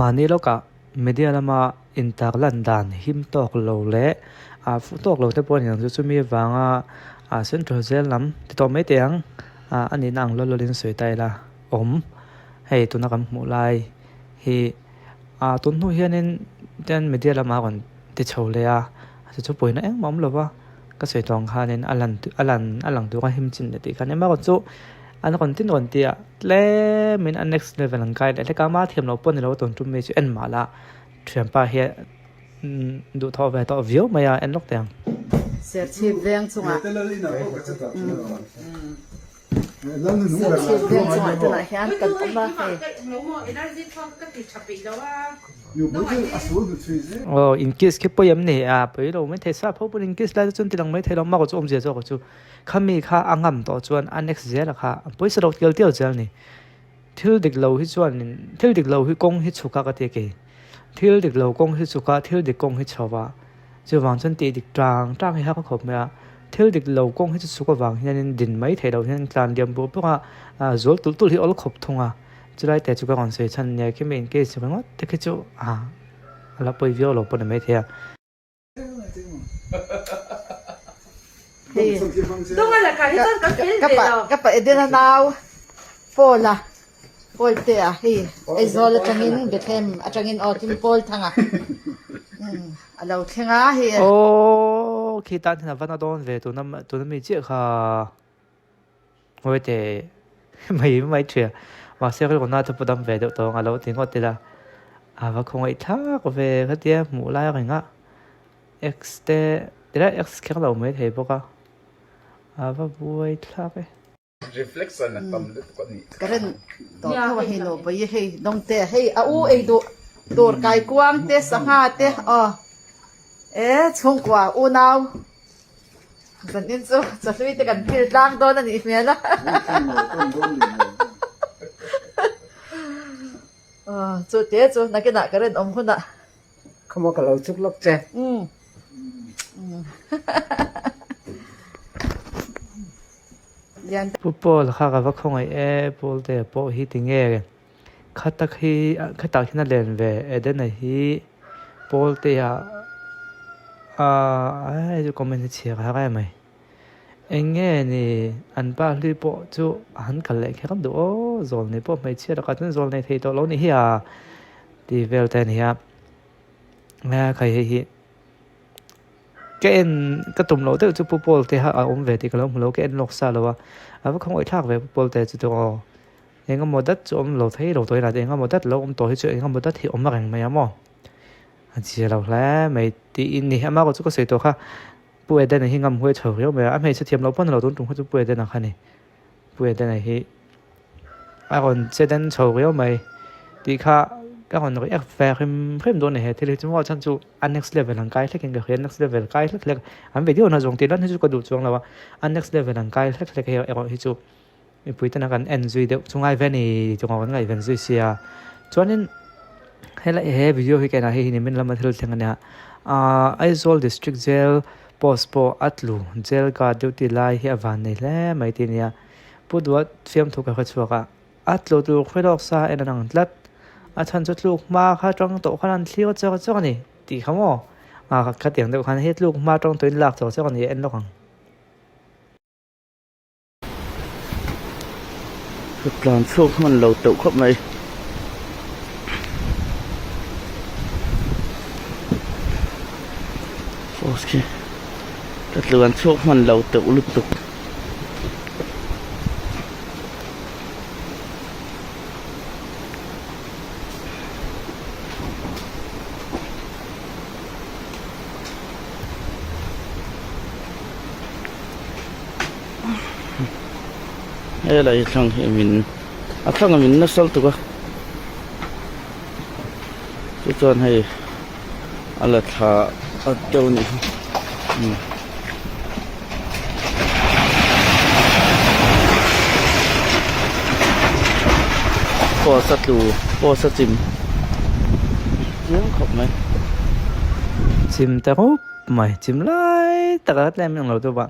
Mahni lawkah media lama intarlan dan him tawk lo leh fuh tawk lo te pawh a ni ang chu. Chumi avanga Central Jail lam ti tawh mai teh ang a nihna ang lawl lawlin sawi ta ila awm. Hei tuna kan hmuh lai hi tun hnu hianin ten media lamah a rawn ti chho leh a, chu chu pawina engmah a awm lo va. Ka sawi tawh ang khanin a lan a lan a lang tur a him chin leh tih khan emaw chu an rawn tin rawn ti a tlemin a next level an kai leh hlek a ama thiam loh pawh ni lo tawn tum mai chu en mah la thianpa hian duhthawh ve tawh viau mai a en lawk teh ang. Serchhip veng chungah Serchhip veng chungah tunah hian kan awm a hei. Aw in kiss khi pawi em ni a pawi lo mai thei sap ho pawn in kiss lai te chuan ti lang mai thei lo mak chu awmzia zawk chu khami kha a ngam tawh chuan a next zel a kha a pawisa lo tial tial zel a ni thil dik lo hi chuan thil dik lo hi kawng hi chhuk a ka ti a kei thil dik lo kawng hi chhuk a thil dik kawng hi chho a chuvang chuan tih dik tang tang hi a ka khawp mai a thil dik lo kawng hi chu chhuk avang hianin din mai theih loh hian tlan liam bawk bawk a zual tulh tulh hi awl khawp thung a. Chulai te chu ka rawn sawi chhan nia khi mi in case ringawt te khi chu a la pawi viau lo pawh ni maithei a. Ka pa Edena nau Paul a Paul te a hei Aizawl atangin Bethlehem atangin aw tin Paul thanga a lo thleng a hei. Aw khi tan hian a va na dawn ve tuna tuna mi chiah kha. Ngawi teh mai mai ṭhia. Mahse rilru na chu pu dam ve deuh tawh ang a lo ti ngawt ila. A va khawngaih thlak ve khatia hmuh lai reng a. X te tilai X kher lo mai thei bawk a. A va buai thlak e. Reflection a tam lutuk a nih kha. Current tawh tho a hei lo bawi hei dawng te hei a u ei duh tur kaikuang te sangha te aw e chhungkua unau Zanin chu chawhlui te kan thil tlang dawn a nih hmel a. Chu te chu nakinah ka rinawm hunah. Khawmaw ka lo chuk lawk che. Pu Paul kha ka va khawngaih e, Paul te pawh hi tinge khatak hi khatah hian a len ve Edena hi Paul te ah aaa hei chu comment hi chhiar har em mai eng nge ni an pa hlui pawh chu an kal leh kher duh aw zawl nei pawh hmeichhia lakah chuan zawl nei thei tawh lo ni hi a tih vel te a ni a khai hei hi. Ka en ka tum loh deuh chu Pu Paul te kha a awm ve tih ka lo hmu lo, ka en lawk sa lo a, a va khawngaih thlak ve Pu Paul te chu tawng aw. Eng emaw dat chu awm lo thei lo tawh ila eng emaw dat lo awm tawh hi chu eng emaw dat hi awm reng mai a maw. A zia lo hle mai tiin ni amah erawh chu ka sawi tawh kha Pu Edena hi ngam huai chho riau mai a, a hmeichhe thiam loh pawn a lo tun tum kha chu Pu Edena kha a ni. Pu Edena hi a rawn che den chho riau mai tih kha ka rawn react ve hrim hrim dawn a ni he thil hi chu maw chhan chu a next level an kai hlek in ka hria next level kai hlek hlek an video na zawng tih lan hi chu ka duh chuang lo a a next level an kai hlek hlek hi erawh hi chu mipui tena kan en zui deuh chu ngai ve a ni tih kan ngaihven zui sia chuanin helai he video hi ka en ah hei hi nimin lama thil thleng a nia ahh Aizawl district jail Post pawh a tlu jail guard duty lai hi a van nei hle mai tih a nia. Pu Duat fiamthu ka hre chhuak a, a tlu tur khawi lawk sa en an ang tlat. A chhan chu tluk hma kha tang tawh khan an thlir chawk chawk a ni tih kha maw? Ah khatiang deuh khan hei tluk hma tang tawhin lak chawk chawk a ni a en lawk ang. Ka tlan chhuak hman lo teuh khawp mai. Post khi ka tlan chhuak hman lo teuh lutuk. Helai thlang hi min a thlang a min nasal tuk a chu chuan hei a la thla a deuh a nih hi umm. Post a tlu post a chim chiang khawp mai. Chim ta rup mai chim lai taka tlem englo deuh a.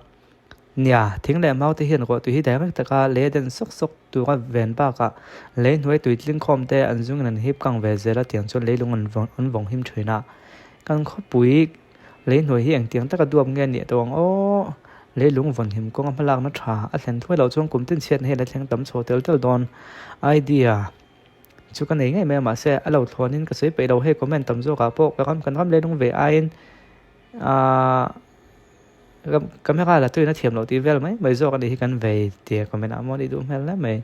Nia, thing leh mau te hian ruahtui hi direct taka lei a den sawk sawk tura ven bakah lei hnuai tui tling khawm te an zungin an hip kang ve zel a tiang chuan leilung an an vawng him thin a. Kan khawpui lei hnuai hi engtiang taka duap nge nih tawh ang aw? Leilung vawn him kawnga hmalakna tha a thlen thuai loh chuan kum tin chhiatna hi a la thleng tam chho tel tel dawn. Idea chu ka nei ngei mai a mahse a lo thlawnin ka sawi peih lo hei comment tam zawkah pawh ka ram kan ram leilung ve aiin aaa Camera la tuin a thiam loh tih vel mai mai zawk a nih hi kan vei tia comment ah maw a nih duh hmel hle mai.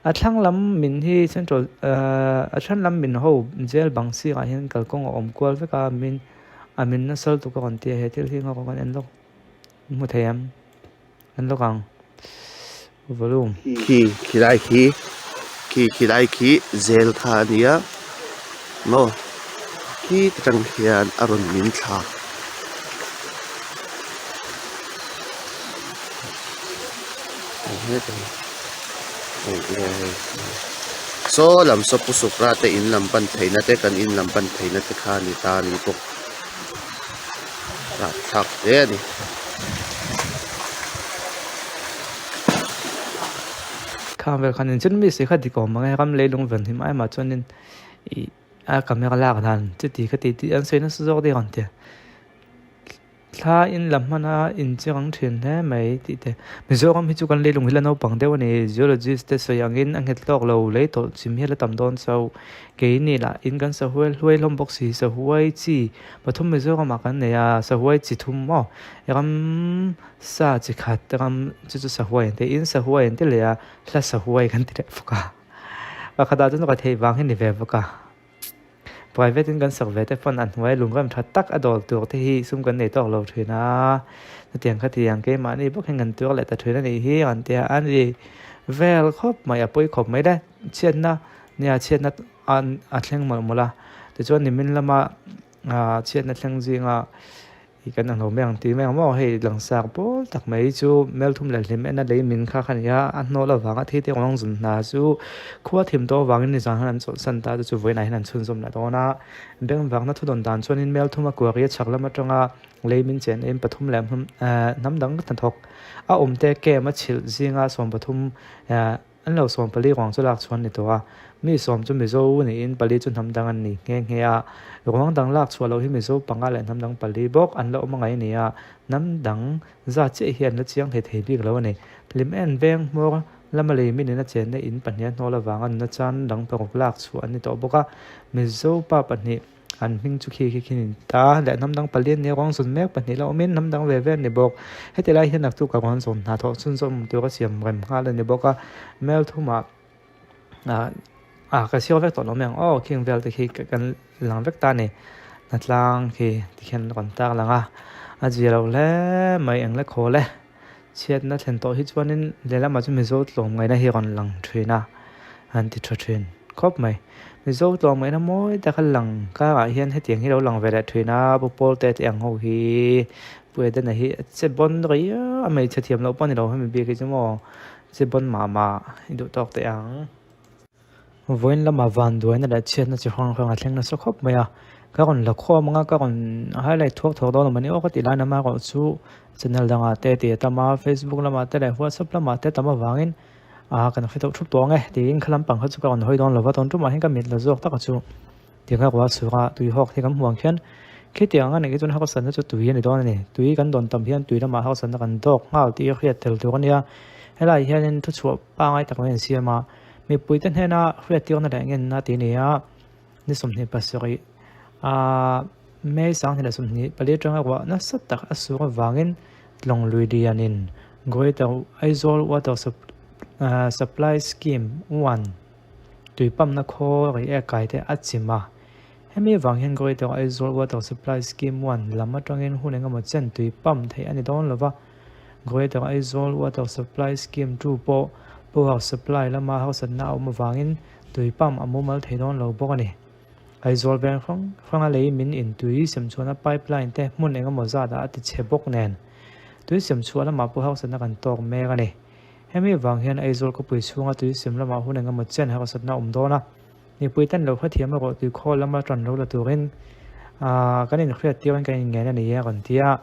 A thlang lam min hi central ahh a then lam min ho jail bang sirah hian kalkawng a awm kual vek a min a min nasa lutuk a rawn ti a he thil hi nghawk kan en lawk hmu thei em en lawk ang volume. Khi khilai khi khi khilai khi zel kha a nia maw khi ta tang hian a rawn min thla. Saw lam saw pu Sukra te in lam pan theihna te kan in lam pan theihna te kha a ni ta a ni bawk rapthlak hle a ni. Khang vel khan in chuan mi se kha dik awm ang e ram leilung ven him ai mah chuanin ih a camera lak dan chuti khati tih an sawi nasa zawk daih ang tia. Thla in la hman a incheng thin hle mai tih te. Mizoram hi chu kan leilung hi la naupang deuh a ni. Geologist te sawi angin a nghet hlawk lo lei tawlh chim hi a la tam dawn chauh. Keini lah in kan sahuai hluai hlawm bawk si. Sahuai chi pathum Mizoramah kan nei a, sahuai chi thum maw? Ram sa chi khat ram chu chu sahuai an ti a, in sahuai an ti leh a, hla sahuai kan ti leh bawk a. Pakhatah chuan ka theih vang hi ni ve bawk a. Private in kan sak ve te pawn a hnuai lungrem tha tak a dawl tur te hi sum kan nei tawk lo thin a, chutiang khatiang keimahni bawk hian kan tuar leh ta thin a nih hi an tia a ni vel khawp mai a pawi khawp mai le chhiatna nia chhiatna a thleng mawlh mawlh a tichuan nimin lama ah chhiatna thleng zinga. I kan ang lo mai ang tih mai ang maw hei langsar pawl tak mai chu melthum leh hlim en a lei min kha kha a ni a a hnawl avanga thei te awng zun hna chu khua thim tawh avangin nizan khan an chawlhsan ta chu chu vawiinah hian an chhunzawm leh dawn a beng vangna thu dawn dan chuanin melthum a kuari a chhak lam atanga lei min chen in pathum leh ehh hnam dang hnathawk a awm te camp a chhilh zinga 13 ehh. An lo 14 ruang chu lak chhuah an ni tawh a, mi sawm chu Mizo niin pali chu hnam dang an ni nghe nghe a. Ruang dang lak chhuah loh hi Mizo panga leh hnam dang pali bawk an la awm a ngai a ni a, hnam dang zat chiah hi an la chiang thei thei bik lo a ni. Hlim en veng hmawr lama lei minin a chenna in pahnih a hnawl avanga nuna chan dang paruk lak chhuah an ni tawh bawk a, Mizo pa pahnih An hming chu khi khi khi ni ta leh hnam dang pali an nia ruang zawn mek pahnih la awmin hnam dang ve ve an ni bawk. Heti lai hian naktuk ah ruang zawn hna thawh chhunzawm awm tur a siam rem nghal a ni bawk a. Mel thumah ah ah ka siam vek tawh lo mai ang aw khing vel te khi kan lang vek ta a ni. Hnatlang khi tikhian an rawn tar lang a, a zia lo hle mai eng le khawl e. Chhiatna thlen tawh hi chuanin lehlamah chu Mizo tlawmngaihna hi a rawn lang thin a, an ti tha thin khawp mai. Mizo tlawmngaihna mawi taka lang karah hian hetiang hi lo lang ve leh thin a, Pu Pawlte te ang ho hi Pu Edena hi a che bawn riau a, hmeichhe thiam loh pawh a ni lo hemi bik hi chu maw che bawn mah mah i duh tawk teh ang. Vawiin lamah vanduaina leh chhiatna chi hrang hrang a thleng nasa khawp mai a, ka rawn la khawm ang a, ka rawn highlight thuak thuak dawn a mawni aw ka tih lai nama erawh chu channel dangah te tih a tam a, Facebook lamah te leh WhatsApp lamah te tam avangin ah kan hre deuh thup tawh ang e tiin kha lampang kha chu ka rawn hawi dawn lova tawn tumah hian ka mit la zawk taka chu tiang a ruah chhura tui hawk hi kan hmu ang khian khitiang a nih hi chuan harsatna chu tui a ni dawn a ni, tui kan dawn tam hian tui lamah harsatna kan dawk nghal tih a hriat tel tur a nia, helaiah hianin thuchhuah pangai tak mai an siam a. Mipuite hnena hriattirna leh ngenna tih a ni a, ni 27 ah May 2024 atanga ruah nasa tak a sur avangin Tlawng lui lianin Greater Aizawl Water Supply Scheme one tui pumpna khaw rei ek kai te a chim a. Hemi avang hian Greater Aizawl Water Supply Scheme one lam atangin hun engemaw chen tui pump theih a ni dawn lova. Greater Aizawl Water Supply Scheme 2 pawh power supply lama harsatna a awm avangin tui pump a mumal thei dawn lo bawk a ni. Aizawl veng hrang hranga lei min in tui sem chhuahna pipeline te hmun engemaw zatah a ti chhe bawk nen tui sem chhuah lamah pawh harsatna kan tawk mek a ni. Hemi avang hian Aizawl khawpui chhunga tui sem lamah hun engemaw chen harsatna a awm dawn a, mipui ten lo hrethiam erawh tui khawl lama tan lo la turin kan inhriat tir in kan inngen a ni a rawn ti a.